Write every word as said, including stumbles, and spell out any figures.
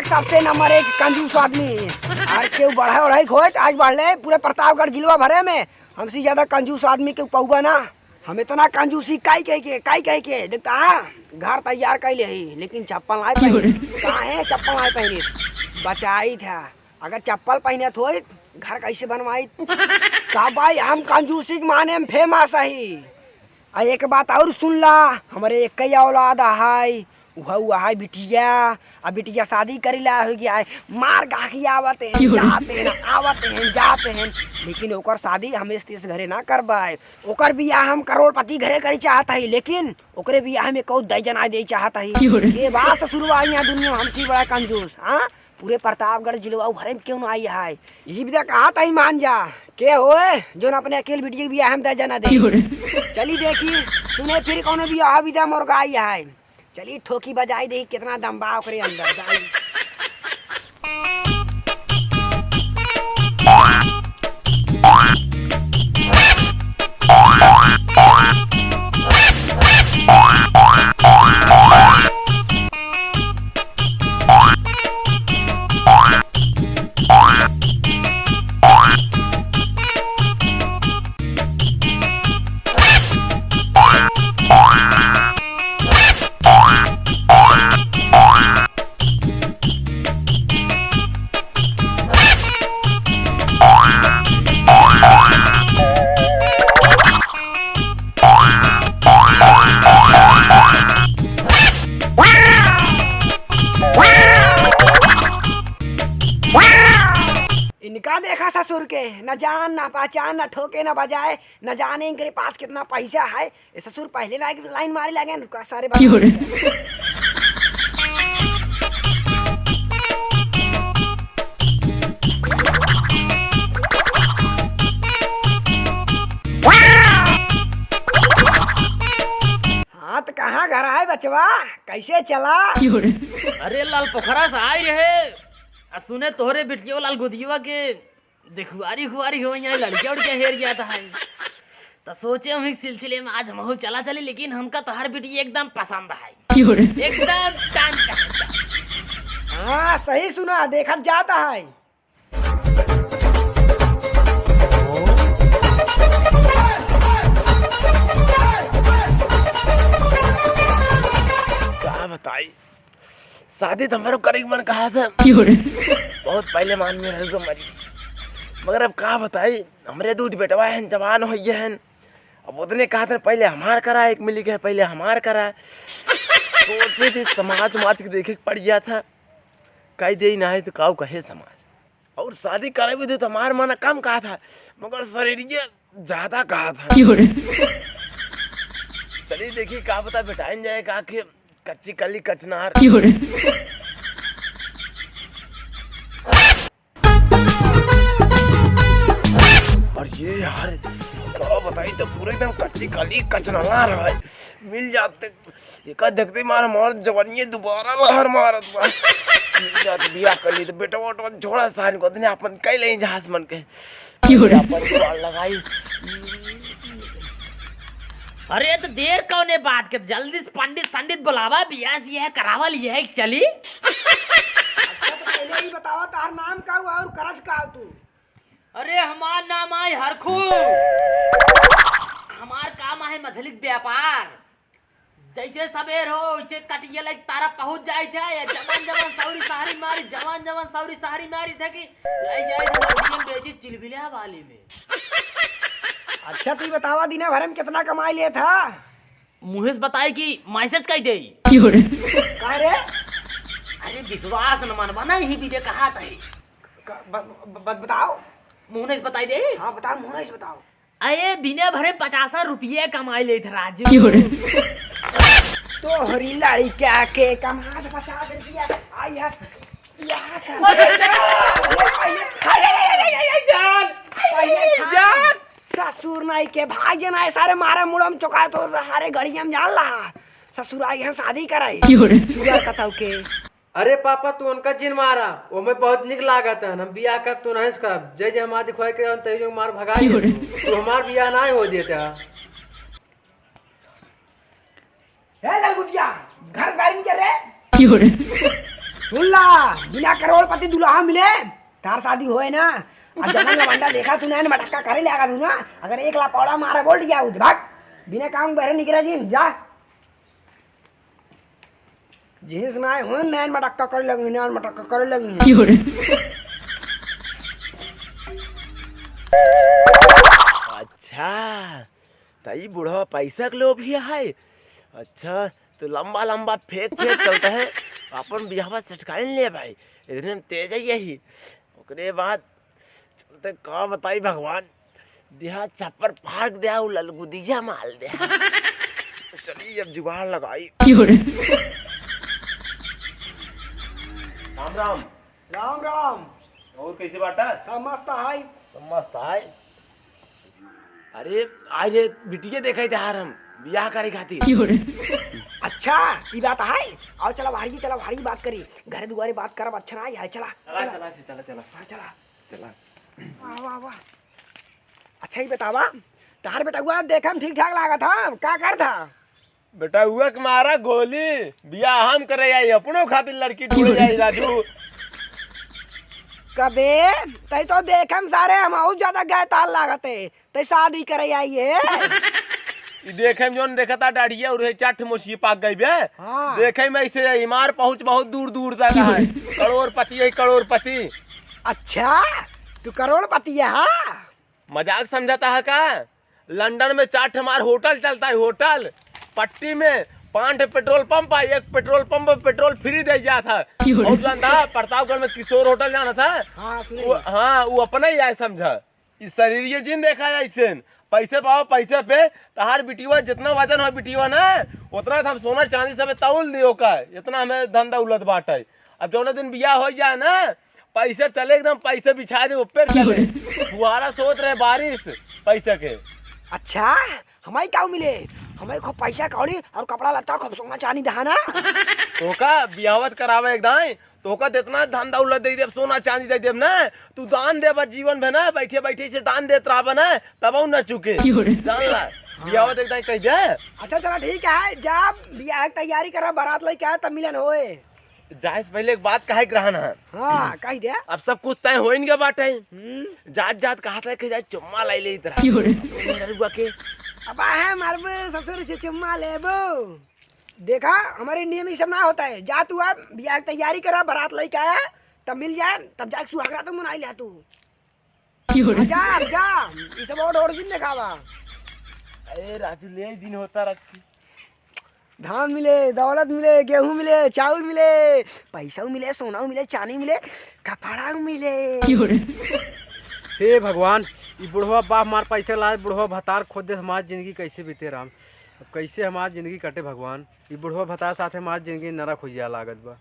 सबसे नंबर एक कंजूस आदमी। अरे केहू बढ़े ओढ़े के होए त आज बढ़ले पूरे प्रतापगढ़ जिलवा भरे में हमसे ज्यादा कंजूस आदमी केहू पउबा ना। हम इतना कंजूसी काई कह के, काई कह के, देख त हाँ, घर तैयार कइ लेही, लेकिन चप्पल नाहीं पहिनी। काहे चप्पल नाहीं पहिनी? बचाइत ह, अगर चप्पल पहिनत होइत, घर कैसे बनवाइत? का भाई, हम कंजूसी के माने में famous हई। आ एक बात और सुन ला, हमरे एक ही औलाद है, उहउ है बिटिया। आ बिटिया शादी करी ला हो गया है, मार गाह के आवत हैं, जात हैं, आवत हैं, जात हैं, लेकिन ओकर शादी हम इस, इस घरे ना करबाए। ओकर बियाह हम करोड़पति घरे करी चाहत हई, लेकिन ओकरे बियाह में कौ दई जना दे चाहत हई। ये बात ससुरवा यहाँ दुनिया हमसे बड़ा कंजूस, हाँ? पूरे प्रतापगढ़ जिलवा भरे में केहू ना आई है। यही बिदा कहत हई मान जा। के होए, जोन अपने अकेल बिटिया के बियाह में दे जना दे? चली देखी, सुने फिर कौनो बियाह बिदा मोर गाई है। चली ठोकी बजाई देखी कितना दम बा ओकरे अंदर। जाई। इनका देखा ससुर के, न जान, न पहचान, न ठोके, न बजाए, न जाने इनके पास कितना पैसा है। ए ससुर, पहले लाइन, लाइन मारे लागे, रुका सारे बात। हाँ, त कहाँ घर आए बचवा? कैसे चला? अरे, लाल पोखरा से आई रहे, आ सुने तोहरे बिटियो लाल गुदियवा के देखुआरी उखुआरी हो, यहाँ लड़किया उड़किया हेर गया था है। तो सोचे हम एक सिलसिले में आज हमहू चला चली, लेकिन हमका तोहर बिटिया एकदम पसंद है। एकदम टान चाहता। हाँ, सही सुना, देखत जाता है। का बताई, शादी तो हमरो करे के मन कहा था। बहुत पहले मान में रह गो मरी, मगर अब का बताई, हमरे दूध बेटवा हैं, जवान हो गए हैं। अब उतने कहा था, पहले हमार करा, एक मिली गए, पहले हमार करा। सोचे थे समाज, समाज के देखे के पड़ गया था, कह दे ना है तो काऊ कहे समाज। और शादी करे भी दे तो हमार मन कम कहा था, मगर शरीर ये ज्यादा कहा था। चलिए देखिए, का पता बेटाइन जाए का के कच्ची कली कचनार। और ये यार, का बताई, तो पूरे एकदम कच्ची कली कचनार है। मिल जाते, एका देखते मार, मार जवानिये दोबारा लहर मारत बा। मिल जाते बियाह कर ली तो बेटा वोटवा झोड़ा सहन को दिन अपन कई ले जहाज मन के। अपन जुगाड़ लगाई। अरे, तो देर कौने बात के, जल्दी से पंडित संडित बुलावा, बियाह सियाह करावा, लिहे के चली। अच्छा, तो पहले ही बतावा, तार नाम का हुआ और करत का तू? अरे, हमार नाम आय हरखू। हमार काम आहे मछली के व्यापार। जैसे सबेर हो, वैसे कटिया लग तारा पहुँच जाए थे। ये जवान जवान सौरी सहरी मारी, जवान जवान सौरी सहरी मारी थे कि ले जाए थे मंडियन बेची चिलबिलिया वाली में। अच्छा, तू बतावा, दिना भर में कितना कमाई ले था? मुँहे से बताई कि मैसेज कई देई? का रे? अरे, विश्वास न मनवा ना, यही भी दे कहा था। क-, ब-, ब-, ब-, बताओ। मुँहे से बताई देई? हाँ, बताओ, मुँहे से बताओ। अरे, दिने भरे पचासा रुपये कमाई लेत राजू। तोहरी लड़िका के कमात पचास रुपया। आई है, यहाँ कर। अरे, जान। अरे, अरे, अरे, अरे, अरे, जान। पहले जान। ससुर नाई के भाई जे नाई सारे मारे मुड़म चुका तो सारे गड़िया में जान ला। ससुर आई है शादी कराई। सुअर कतौ के। अरे पापा, तू उनका जिन मारा, ओमे बहुत निक लागत है। हम बियाह करब, तू नहीं करब। जे जे हमार दिखवाई के, तई जो मार भगाई दे तू। तू हमार बियाह नहीं हो देता। ए लंगुटिया, घर से बाहर निकल रे। सुन ला, बिना करोड़पति दुल्हा मिले तार शादी होए ना। आ जवन लवंडा देखा तू नैन मटक्का करे लगा तू ना, अगर एक लापौड़ा मारा बोल दिया उठ भाग, बिना काम बहरे निकला जिन जा। जिस ना हो नैन मटक्का करे लगी, नैन मटक्का करे लगी। अच्छा, त ई बुढ़वा पैसा के लोभी है। अच्छा, तो लंबा लंबा फेंक फेंक चलता है, अपन बियाहवा सटकाइन ले भाई। इतने में तेज है यही। ओकरे बाद चलते का बताई भगवान, देहा छप्पर फाड़ देहा, उ ललगुदिया माल देहा। चली अब जुगाड़ लगाई। राम राम। राम राम। और कैसे बाटा? सब मस्त है। सब मस्त है। अरे, आज रे बिटिया देखे थे यार हम, बियाह करे खातिर। अच्छा, ई बात है। आओ चला बाहरी, चला बाहरी बात करी। घरे दुआरे बात करब अच्छा ना है, चला। चला, चला, चला, चला। हाँ, चला। चला। वाह, वाह, वाह। अच्छा, ई बतावा, तहार बेटउआ देखे में ठीक ठाक लागत हा, का करत हा? बेटउआ के मारा गोली, बियाह हम करे आई, अपनो खातिर लड़की ढूंढे आई, राजू। कबे, तई तो देखे में सारे हम और ज्यादा गैताल लागत है, तई शादी करे आई है। ई देखे में जौन देखता डाढ़िया और है चार ठे मोछिए पाक गई बे। हाँ। देखे में ऐसे इमार पहुँच बहुत दूर दूर तक है। करोड़पति है, करोड़पति। अच्छा, तू करोड़पति है, हाँ? मजाक समझता है का? लंदन में चार ठे हमार होटल चलता है, होटल। पट्टी में पाँच ठे पेट्रोल पंप है, एक पेट्रोल पंप पे पेट्रोल फ्री दे जात है। क्यों रे? और जानता है, प्रतापगढ़ में किशोर होटल जाना था। हाँ, सुनिए। वो, हाँ, वो अपना ही आए समझा। ई शरीर ये जिन देखा है ऐसे। पैसे पाओ, पैसे पे तहार बिटिया, जितना वजन हो बिटिया ना, उतना हम सोना चांदी सब तौल दियो का, इतना हमें धन दौलत बाटे। अब जौने दिन बियाह हो जाए ना, पैसे चले एकदम, पैसे बिछा दे ऊपर चले। फुहारा सोत रहे बारिश पैसे के। अच्छा, हमारी का मिले? हमारे खूब पैसा कौड़ी और कपड़ा लत्ता, खूब सोना चांदी दहाना। तोका बियाहवत करावे एकदम, तोका जितना धन दौलत दे देब, सोना चांदी दे देब ना, तू दान देब जीवन भर ना, बैठे बैठे से दान देत रहबा ना, तब न चुके। जान ला, बियाहवत एकदम कह दे। अच्छा चला ठीक है, जा बियाह की तैयारी करा, बारात लेके आए तब मिलन होए। जाए से पहले एक बात कहे के रहन है। हाँ, कह दे। अब सब कुछ तय होइन के बाटे। हम्म। जात जात कहा था कि जाए चुम्मा लाई ले इधर। क्यों रे? मेहररुआ के। अब आहे मारबे ससुर से चुम्मा लेबो। देखा, हमारे इंडिया में ये सब ना होता है। जा तू अब बियाह की तैयारी करा, बारात लेके आया, तब मिल जाए, तब जाके सुहागरात मनाई ले तू। क्यों रे? जा, जा, ये सब और, और दिन दिखावा। अरे राजू, ले दिन होता रखी। धान मिले, दौलत मिले, गेहूं मिले, चाउर मिले, पैसा मिले, सोना मिले, चांदी मिले, कपड़ा मिले। क्यों रे? हे भगवान, ई बुढ़वा बाप मार पैसा लाए, बुढ़वा भतार खोद दे, हमार जिंदगी कैसे बीते राम? अब कैसे हमार जिंदगी कटे भगवान? ई बुढ़वा भतार साथे हमार जिंदगी नरक हो जाए लागत बा।